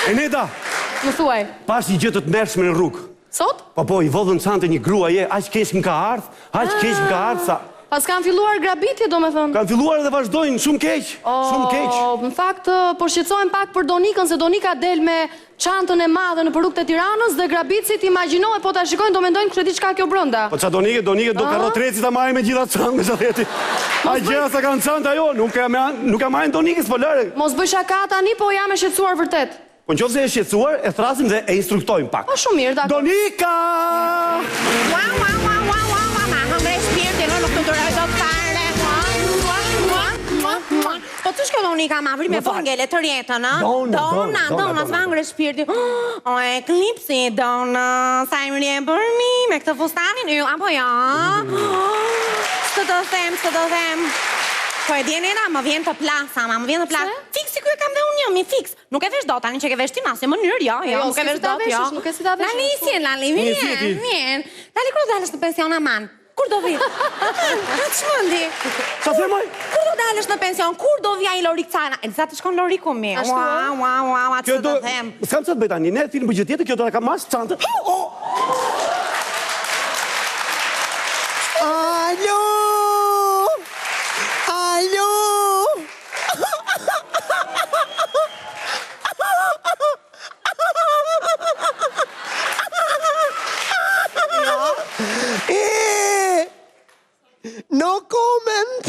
Eneda! Më thuaj. Pashë një gjë të tmerrshme në rrugë. Sot? Po po, i vodhën çantën një gruaje, aq keq më ka ardhë, aq keq më ka ardhë sa... Paskan filluar grabitjet, domethënë? Kanë filluar dhe vazhdojnë, shumë keq, shumë keq. Në fakt, po shqetësohem pak për Donikën, se Donika del me çantën e madhe nëpër rrugët e Tiranës dhe grabitësit imagjinoje po ta shikojnë do mendojnë kush e di ç'ka kjo brenda. Po ça Donike, Donike do karrotreci ta marrin me gjithë atë çantë, me sa theti. Ai gjëra sa ka në çantë ajo, nuk e nuk e marrin Donikës, po lëre. Mos bëj shaka tani, po jam e shqetësuar vërtet. Po në qoftë se je e shqetësuar, e thërrasim dhe e instruktojmë pak. Po shumë mirë, dakord. Donika! Ua ua ua ua ua ua ma hëngre shpirtin, unë nuk të duroj dot fare. Ua ua ua ua ua. Po ç'është kjo Donika ma vri me bojë ngele tërë jetën, ë? Dona, Dona, Dona, s'ma hëngre shpirtin. O Eklipsi, Dona, sa i mirë je bërë mi me këtë fustanin, yll apo jo? S'të të them, s'të të them. Po e di Eneda, më vjen të plas, ama më vjen të plas. Fiks si ky e kam dhe unë një, mi fiks. Nuk e vesh dot tani që ke vesh ti në asnjë mënyrë, jo, jo, nuk e vesh dot, jo. Nuk e si ta veshësh. Lali, si je Lali, mirë, mirë. Lali kur do dalësh në pension aman? Kur do vi? Aman, ha çmendi. Ça the moj? Kur do dalësh në pension? Kur do vi ai Lorik Cana? E sa të shkon Loriku mi? Ua, ua, ua, ua, ç'të të them. S'kam çfarë të bëj tani. Ne flisim për gjë tjetër, kjo do ta ka marrë çantën. Oh! Alo! Alo! E! No comment!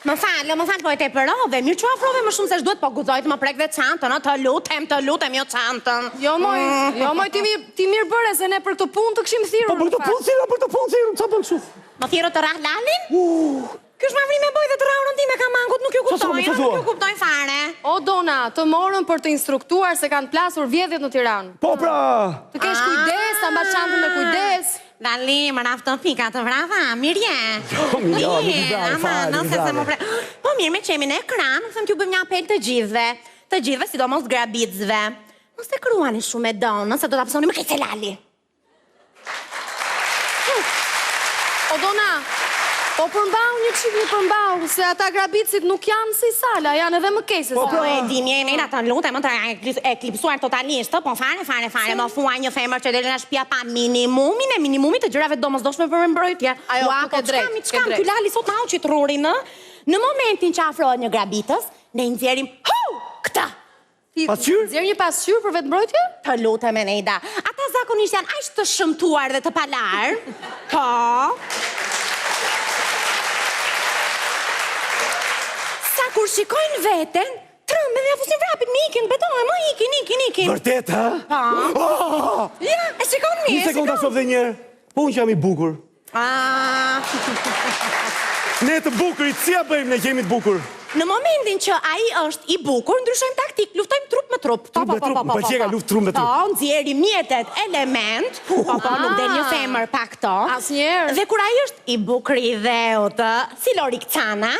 Më fal, më fal, po e tepërove, mirë që u afrove më shumë se ç'duhet, po guxoi të më prek dhe çantën, ë, të lutem, të lutem, jo çantën. Jo moj, jo moj, ti mirë, ti mirë bëre se ne për këtë punë të kishim thirrur. Po për këtë punë thirrëm, për këtë punë thirrëm, ça bën kështu? Më thirrët të rrah Lalin? Ky është mavri me bojë dhe të rrahurën time ka mangut, nuk ju kuptoj, nuk ju kuptoj fare. O Dona, të morëm për të instruktuar se kanë plasur vjedhjet në Tiranë. Po pra! Të kesh kujdes, ta mbash çantën me kujdes. Lali, më raftë pika të vrava, mirë je. Jo, mirë, jo, nuk i vrave fare, nuk i vrave. Po mirë, meqë jemi në ekran, them t'ju bëjmë një apel të gjithëve, të gjithëve, sidomos grabitësve. Mos e kruani shumë me Donën, se do ta pësoni më keq se Lali. O Dona, po përmbahu një çik një përmbahu, se ata grabitësit nuk janë si Sala, janë edhe më keq se po, Sala. Po e di mirë, Eneda, të lutem, të eklipsuar totalisht, po fare, fare, fare, më thua një femër që del nga shtëpia pa minimumin e minimumit të gjërave të domosdoshme për mbrojtje. Ajo, Ua, po ç'kam, ç'kam, ky Lali sot ma hoqi trurin, ë? Në momentin që afrohet një grabitës, ne i nxjerrim, hu, këtë. Ti Pasqyrë? nxjerr një pasqyrë për vetëmbrojtje? Të lutem Eneida. Ata zakonisht janë aq të shëmtuar dhe të palarë. Po. Sa kur shikojnë veten, tremben dhe ia fusin vrapit, më ikin, betohem, më ikin, ikin, ikin. Vërtet, ha? Po. Oh! Ja, e shikon mirë, Një sekondë ta shoh dhe një herë. Po unë që jam i bukur. Ah. Ne të bukurit, si ia bëjmë ne që jemi të bukur? Në momentin që ai është i bukur, ndryshojmë taktikë, luftojmë trup me trup. Po, po, po, po, po, po. Luftë trup me trup. Po, nxjerrim mjetet, element. Po, po, nuk del një ah. femër pa këto. Asnjëherë. Dhe kur ai është i bukuri i dheut, si Lorik Cana,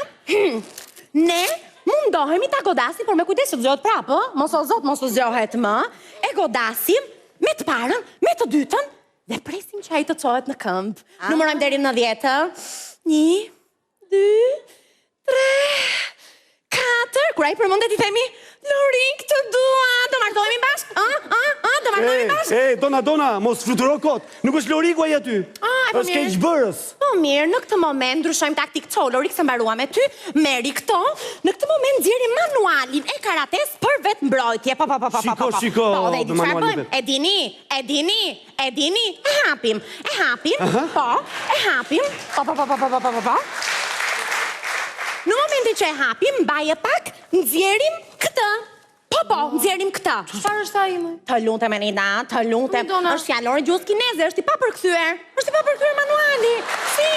ne mundohemi ta godasim, por me kujdes që të zgjohet prapë, mos o zot, mos të zgjohet më. E godasim me të parën, me të dytën, Dhe presim që ai të çohet në këmbë. Ah. Numërojmë deri në 10. 1 2 3 4. Kur ai përmendet i themi Lorik të dua, do martohemi bashkë? Ë, ë, ë, do martohemi bashkë? Ej, Dona, Dona, mos fluturo kot. Nuk është Loriku ai aty. Ah, po është keqbërës. Po mirë, në këtë moment ndryshojmë taktikë. Ço Lorik se mbaruam me ty. Merri këto. Në këtë moment nxjerrim manualin e karates për vetëmbrojtje. Po, po, po, po, po. Shiko, po. shiko. Po, dhe e di çfarë bëjmë? E dini? E dini? E dini? E hapim. E hapim. Po, e hapim. Po, po, po, po, po, po, po, po, po. Në momentin që e hapim, mbaje pak, nxjerrim këtë. Po, po, nxjerrim këtë. Çfarë është ai më? Të lutem Enida, të lutem. Është fjalor i gjuhës kineze, është i papërkthyer. Është i papërkthyer manuali. Si?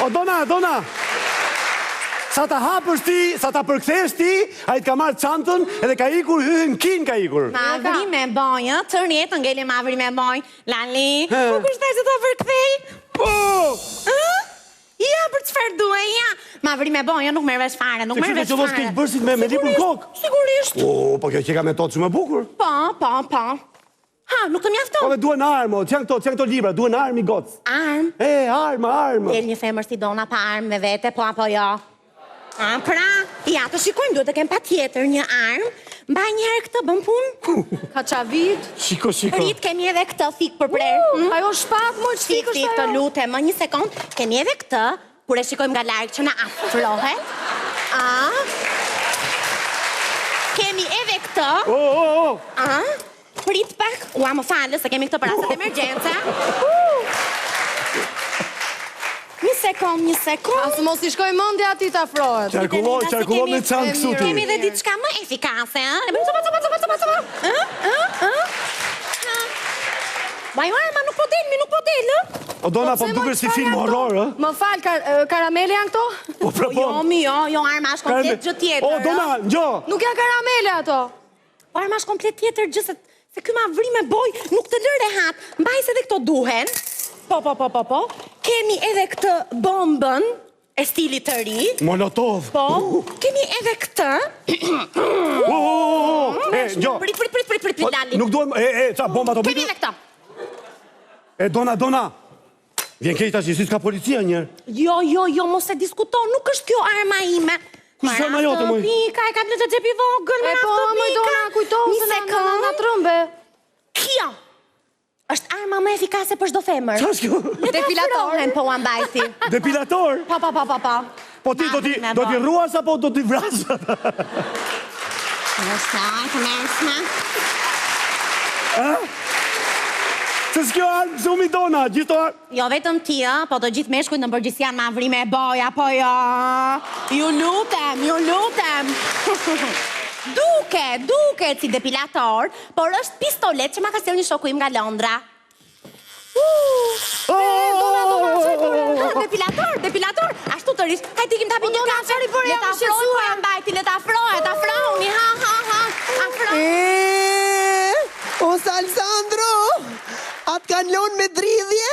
O Dona, Dona. Sa ta hapësh ti, sa ta përkthesh ti, ai të ka marrë çantën edhe ka ikur, hy në Kinë ka ikur. Mavri me bojë, tërë jetën ngeli mavri me bojë. Lali, po kush tha që ta përkthej? Po! Ë? Ja, për çfarë duhej, ja. Mavri me bojë, nuk merr vesh fare, nuk merr vesh fare. Se kështu të keqbërësit me, me libër në kokë. Sigurisht. O, po kjo qeka metodë shumë e bukur. Po, po, po. Ha, nuk të mjafton? Po dhe duhen armë, ç'janë këto, ç'janë këto libra, duhen armë i goc. Armë? E, armë, armë. Del një femër si Dona pa armë me vete, po apo jo? A, pra, ja, të shikojmë, duhet të kem patjetër një armë. Mbaj një herë këtë, bën punë? Kaçavid. Shiko, shiko. Prit, kemi edhe këtë thikë për prerë. Hmm? Ajo shpatë, moj, ç'thikë është ajo? Të lutem, më një sekond. Kemi edhe këtë, kur e shikojmë nga larg që na afrohet. A? Kemi edhe këtë. O, o, o. A? Prit pak, ua më fal, se kemi këtë për rastet emergjence. Një sekond, një sekond. As mos i shkojë mendja atij të afrohet. Qarkullo, qarkullo me çantë kështu ti. Kemi dhe diçka më efikase, ë? E bëjmë copa, copa, copa, copa, copa. Ë? Ë? Ë? Ma jo arma nuk po del, mi nuk po del, ë? O Dona, po më duket si film horror, ë? Më fal, karamele janë këto? Po pra po. Jo, mi, jo, jo, arma është komplet gjë tjetër. O Dona, ngjo. Nuk janë karamele ato. Po arma është komplet tjetër gjë se se ky ma vri me bojë, nuk të lë rehat. Mbaj se edhe këto duhen. Po, po, po, po, po. Kemi edhe këtë bombën e stilit të ri. Molotov. Po, kemi edhe këtë. O, o, o, o, e, ngjo. Prit, prit, prit, prit, prit, Po, Lali. Nuk duhem, e, e, ça, bomba to Kemi edhe këtë. E, Dona, Dona. Vjen keq tash, si s'ka policia njëherë. Jo, jo, jo, mos e diskuto, nuk është kjo arma ime. Kush është arma jote, moj? Pika, e ka në të xhepi vogël, E po, moj Dona, kujto se na na na trëmbe. Kjo është arma më efikase për çdo femër. Ça është kjo? Depilator. Po ua mbajti. Depilator? Po, po, po, po, po. Po ti do t'i do t'i rruash apo do t'i vrasësh? Në sa, të mërshme. Ë? Se s'kjo armë, zumi Dona, gjithë to armë. Jo vetëm ti, ë, po të gjithë meshkujt në përgjithësi janë mavri me bojë, apo jo? Ju lutem, ju lutem. Duket, duket si depilator, por është pistoletë që ma ka sjellë një shoku im nga Londra. Dona, Dona, çfarë bëre? Ha, depilator, depilator, ashtu të rish. Hajde ikim ta pimë një Dona, kafe. çfarë i bëre? Le Jam të afrohet, shqetësuar. po ja mbajti, le të afrohet, afrohuni, ha, ha, ha. Afrohuni. E, o Salsandro, a t'kanë lonë me dridhje?